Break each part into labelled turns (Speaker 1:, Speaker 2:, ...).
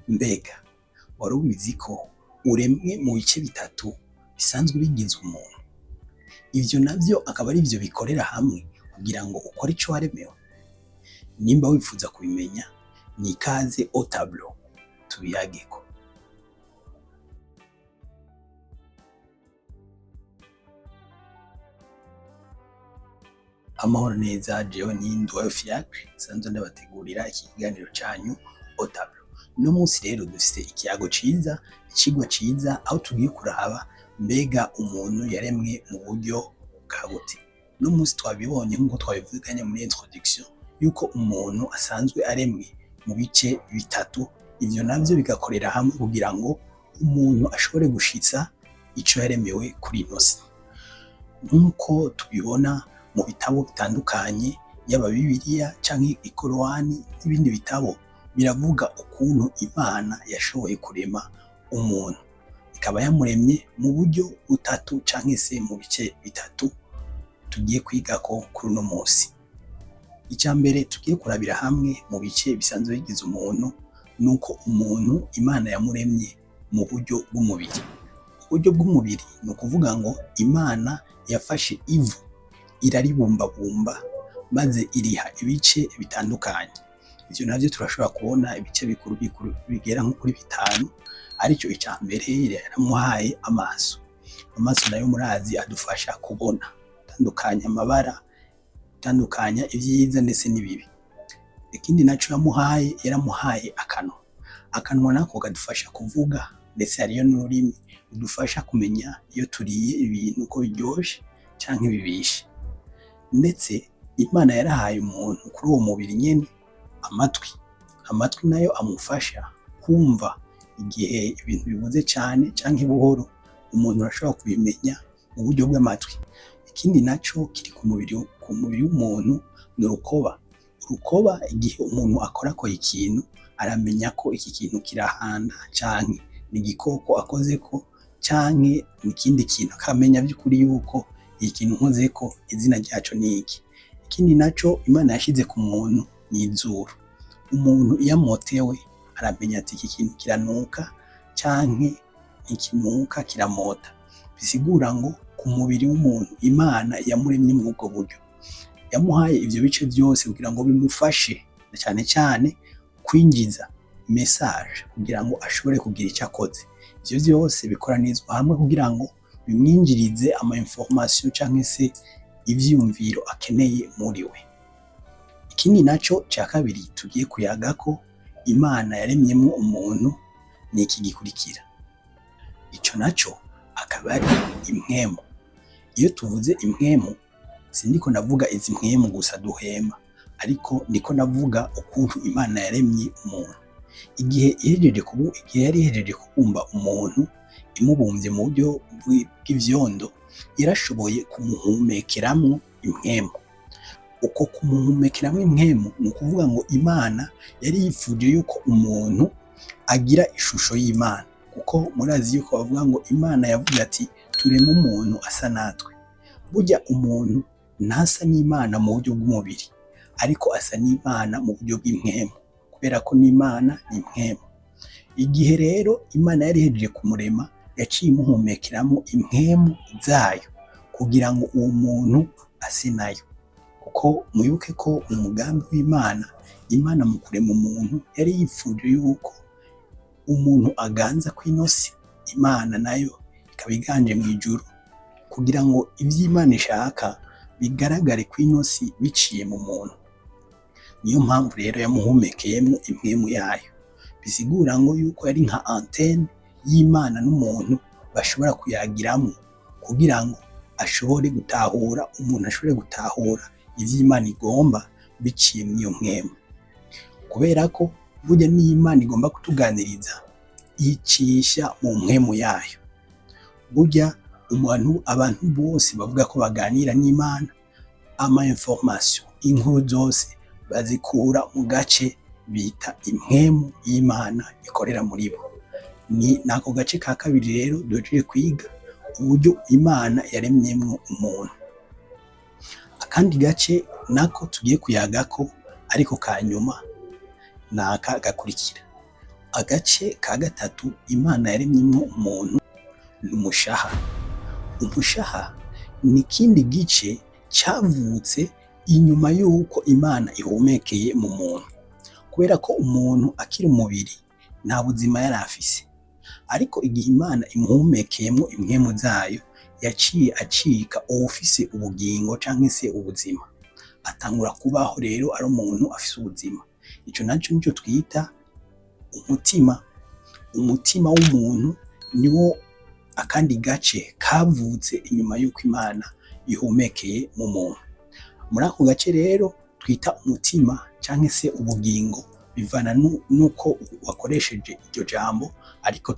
Speaker 1: Mbega wari ubizi ko uremwe mu bice bitatu bisanzwe bigize umuntu? Ivyo navyo akaba arivyo bikorera hamwe kugira ngo ukore ico waremewe? Nimba wifuza kubimenya ni ikaze au tableau tubiyageko. Amahoro neza, jewe ni Nduwayo Fiacre nsanzwe ndabategurira iki kiganiro canyu au tableau. Uno munsi rero dufise ikiyago ciza, icigwa ciza aho tugiye kuraba mbega umuntu yaremwe mu buryo bwa gute. Uno munsi twabibonye nkuko twabivuganye muri introduction yuko umuntu asanzwe aremwe mu bice bitatu, ivyo navyo bigakorera hamwe kugira ngo umuntu ashobore gushitsa ico yaremewe kuri ino si. Nkuko tubibona mu bitabo bitandukanye yaba Bibiliya canke Ikorowani n'ibindi bitabo biravuga ukuntu Imana yashoboye kurema umuntu, ikaba yamuremye mu buryo butatu canke se mu bice bitatu tugiye kwigako kuri uno musi. Ica mbere tugiye kurabira hamwe mu bice bisanzwe bigize umuntu nuko umuntu Imana yamuremye mu buryo bw'umubiri. Uburyo bw'umubiri ni ukuvuga ngo Imana yafashe ivu iraribumbabumba maze iriha ibice bitandukanye. Ivyo navyo turashobora kubona ibice bikuru bikuru bigera nko kuri bitanu, arico ica mbere yaramuhaye amaso. Amaso nayo murazi adufasha kubona, gutandukanya amabara, gutandukanya ivyiza ndetse n'ibibi. Ikindi naco yamuhaye, yaramuhaye akanwa. Akanwa nako kadufasha kuvuga ndetse hariyo n'ururimi rudufasha kumenya iyo turiye ibintu ko biryoshe canke bibishe. Ndetse Imana yarahaye umuntu kuri uwo mubiri nyene amatwi. Amatwi nayo amufasha kumva igihe ibintu bivuze cane canke buhoro, umuntu arashobora kubimenya mu buryo bw'amatwi. Ikindi naco kiri ku mubiri w'umuntu ni urukoba. Urukoba igihe umuntu akorakoye ikintu aramenya ko iki kintu kirahanda canke ni igikoko akozeko canke ni ikindi kintu, akamenya vy'ukuri yuko iki kintu nkozeko izina ryaco ni iki. Ikindi naco Imana yashize ku muntu ni izuru. Umuntu iyo amotewe aramenya ati iki kintu kiranuka canke ntikinuka kiramota. Bisigura ngo ku mubiri w'umuntu Imana yamuremye muri ubwo buryo. Yamuhaye ivyo bice vyose kugira ngo bimufashe na cane cane kwinjiza message kugira ngo ashobore kugira ico akoze. Ivyo vyose bikoranizwa hamwe kugira ngo bimwinjirize ama information canke se ivyiyumviro akeneye muri we. Ikindi naco ca kabiri tugiye kuyagako Imana yaremyemwo umuntu ni iki gikurikira. Ico naco akaba ari impwemu. Iyo tuvuze impwemu sindiko ndavuga izi mpwemu gusa duhema, ariko ndiko ndavuga ukuntu Imana yaremye umuntu. Igihe yari ihejeje kubumba umuntu imubumvye mu buryo bw'ivyondo, yarashoboye kumuhumekeramwo impwemu. Uko kumuhumekeramwo impwemu ni ukuvuga ngo Imana yari yifuje yuko umuntu agira ishusho y'Imana, kuko murazi yuko bavuga ngo Imana yavuze ati tureme umuntu asa natwe. Burya umuntu ntasa n'Imana mu buryo bw'umubiri, ariko asa n'Imana mu buryo bw'impwemu, kubera ko n'Imana ni impwemu. Igihe rero Imana yari ihejeje kumurema, yaciye imuhumekeramwo impwemu zayo kugira ngo uwo muntu ase nayo. Kuko mwibuke ko umugambi w'Imana, Imana mu kurema umuntu yari yifuje yuko umuntu aganza kw'ino si, Imana nayo ikaba iganje mw'ijuru, kugira ngo ivyo Imana ishaka bigaragare kw'ino si biciye mu muntu. Niyo mpamvu rero yamuhumekeyemwo impwemu yayo. Bisigura ngo yuko yari nka antenne y'Imana n'umuntu bashobora kuyagiramwo kugira ngo ashobore gutahura, umuntu ashobore gutahura ivyo Imana igomba biciye mw'iyo mpwemu. Kubera ko burya niyo Imana igomba kutuganiriza icisha mu mpwemu yayo. Burya abantu bose bavuga ko baganira n'Imana, ama information, inkuru zose bazikura mu gace bita impwemu y'Imana ikorera muri bo. Ni nako gace ka kabiri rero duhejeje kwiga uburyo Imana yaremyemwo umuntu. Akandi gace nako tugiye kuyagako ariko ka nyuma naka gakurikira. Agace ka gatatu Imana yaremyemwo umuntu ni umushaha. Umushaha ni ikindi gice cavutse inyuma y'uko Imana ihumekeye mu muntu. Kubera ko umuntu akiri umubiri nta buzima yari afise, ariko igihe Imana imuhumekeyemwo impwemu zayo, yaciye acika uwufise ubugingo canke se ubuzima. Atangura kubaho rero ari umuntu afise ubuzima. Ico naco nico twita umutima. Umutima w'umuntu niwo akandi gace kavutse inyuma y'uko Imana ihumekeye mu muntu. Muri ako gace rero twita umutima canke se ubugingo, bivana nuko wakoresheje iryo jambo, ariko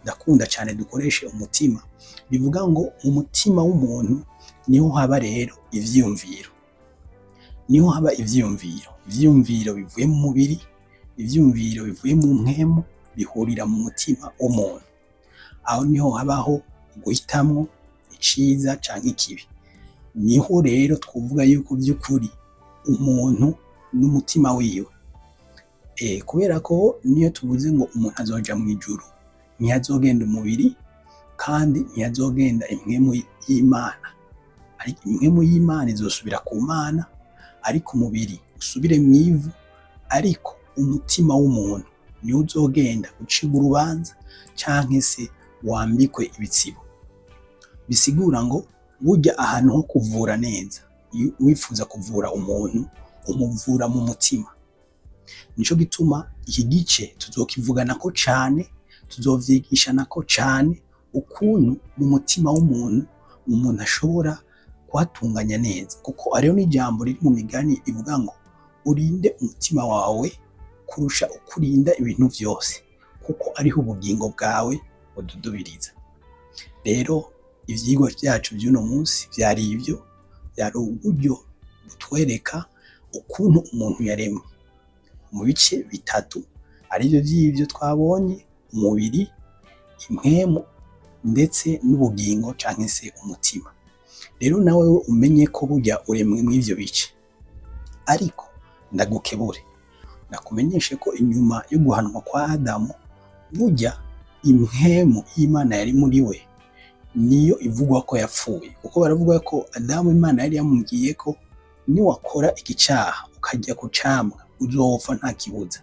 Speaker 1: ndakunda cane dukoreshe umutima. Bivuga ngo mu mutima w'umuntu niho haba rero ivyiyumviro, niho haba ivyiyumviro. Ivyiyumviro bivuye mu mubiri, ivyiyumviro bivuye mu mpwemu bihurira mu mutima w'umuntu. Aho niho habaho guhitamwo iciza canke ikibi. Niho rero twovuga yuko vy'ukuri umuntu n'umutima wiwe. Kubera ko niyo tuvuze ngo umuntu azoja mw'ijuru, ntihazogenda umubiri kandi ntihazogenda impwemu y'Imana. Ariko impwemu y'Imana izosubira ku Mana, ariko umubiri usubire mw'ivu, ariko umutima w'umuntu niwo uzogenda ucirwe urubanza canke se wambikwe ibitsibo. Bisigura ngo burya ahantu ho kuvura neza, iyo wifuza kuvura umuntu, umuvura mu mutima. Nico gituma iki gice tuzokivuganako cane, tuzovyigishanako cane, ukuntu mu mutima w'umuntu umuntu ashobora kuhatunganya neza. Kuko hariho n'ijambo riri mu migani rivuga ngo urinde umutima wawe kurusha uko urinda ibintu vyose, kuko ariho ubugingo bwawe bududubiriza. Rero ivyigwa vyacu vy'uno munsi vyari ivyo, vyari uburyo butwereka ukuntu umuntu yaremwe mu bice bitatu, arivyo vy'ivyo twabonye: umubiri, impwemu ndetse n'ubugingo canke se umutima. Rero nawe umenye ko burya uremwe mw'ivyo bice. Ariko ndagukebure, ndakumenyeshe ko inyuma yo guhanwa kwa Adamu, burya impwemu y'Imana yari muri we niyo ivugwa ko yapfuye. Kuko baravuga ko Adamu Imana yari yamubwiye ko niwakora iki caha ukarya ku camwa uzopfa nta kibuza.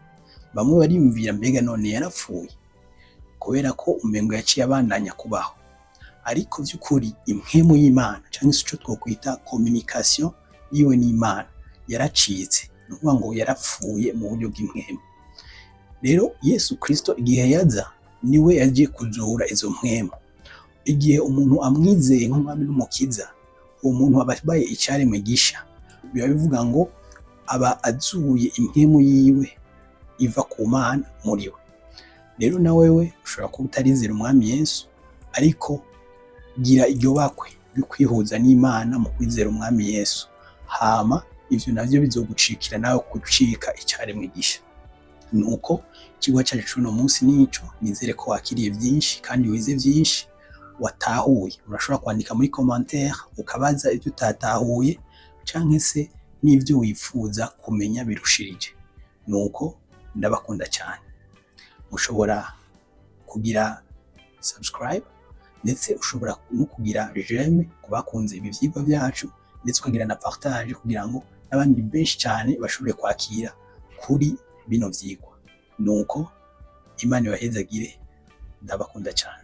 Speaker 1: Bamwe bariyumvira mbega none yarapfuye, kubera ko umengo yaciye abandanya kubaho. Ariko vy'ukuri impwemu y'Imana canke se ico twokwita communication yiwe n'Imana yaracitse, ni ukuvuga ngo yarapfuye mu buryo bw'impwemu. Rero Yesu Kristo igihe yaza niwe yaje kuzura izo mpwemu. Igihe umuntu amwizeye nk'umwami n'umukiza, uwo muntu aba abaye icaremwe gisha. Biba bivuga ngo aba azuye impwemu yiwe iva ku Mana muri we. Rero na wewe ushobora kuba utarizera umwami Yesu, ariko gira iryo bakwe ryo kwihuza n'Imana mu kwizera umwami Yesu. Hama ivyo navyo bizogucikira nawe gucika icaremwe gisha. Nuko icigwa cacu c'uno munsi nico, nizere ko wakiriye vyinshi kandi wize vyinshi, watahuye. Urashobora kwandika muri commentaire ukabaza ivyo utatahuye canke se n'ivyo wifuza kumenya birushirije. Nuko ndabakunda cyane. Mushobora kugira subscribe, ndetse ushobora no kugira j'aime ku bakunze ibi vyigwa vyacu, ndetse ukagira na partage kugira ngo n'abandi benshi cyane bashobore kwakira kuri bino vyigwa. Nuko Imana ibahezagire, ndabakunda cyane.